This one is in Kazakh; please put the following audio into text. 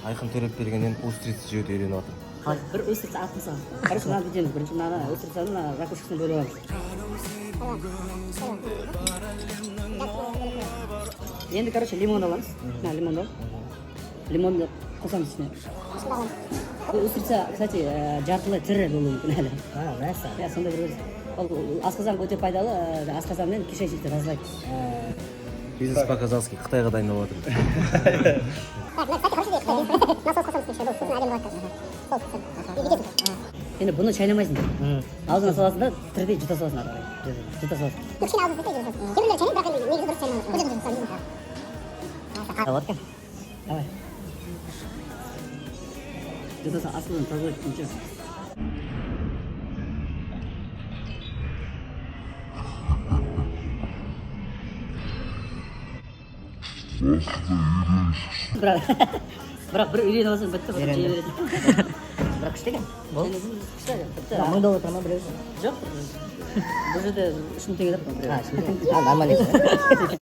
Айқын Төлепбергеннен устрица жеуді үйреніп жатырмын. Қалай? Бір устрица аттым саған. Короче, мынаны бүйтеміз. Бірінші мынаны, устрицаны мына ракушкасын бөліп аламыз. Енді, короче, лимон аламыз. Мына лимонды ал. Лимонды қосамыз ішіне. Бұл устрица, кстати, жартылай тірі болуы мүмкін әлі. А, мәссаған. Иә, сондай бір ол асқазанға өте пайдалы, асқазан мен кишечникті тазалайды. Бизнес по-казахски қытайға дайындалып жатырмын. Так, мына, кстати, хорошая идея, кстати. Мына соус қосамыз еще, бұл сосын әдемі болады қазір. Соус қосамыз. И бүйтесің. Енді бұны шайнамайсың. Аузыңа саласың да, тірідей жұта саласың ары қарай. Жұта саласың. Ну, кішкене аузын сілтей, жұта саласың. Кейбіреулер шайнайды, бірақ енді негізі дұрыс шайнамау керек. Бұл жерде жұта саласың. Болады екен. Давай. Жұта сал, асқазан тазалайды, ничего. Бірақ бір үйреніп алсаң, бітті, потом жей бересің. Бірақ күшті екен. Болды. Күшті екен, тіпті. 1000 доллар тұра ма біреусі? Жоқ, бұл жерде 3000 теңге тұр. А, 3000 теңге. А, нормально екен.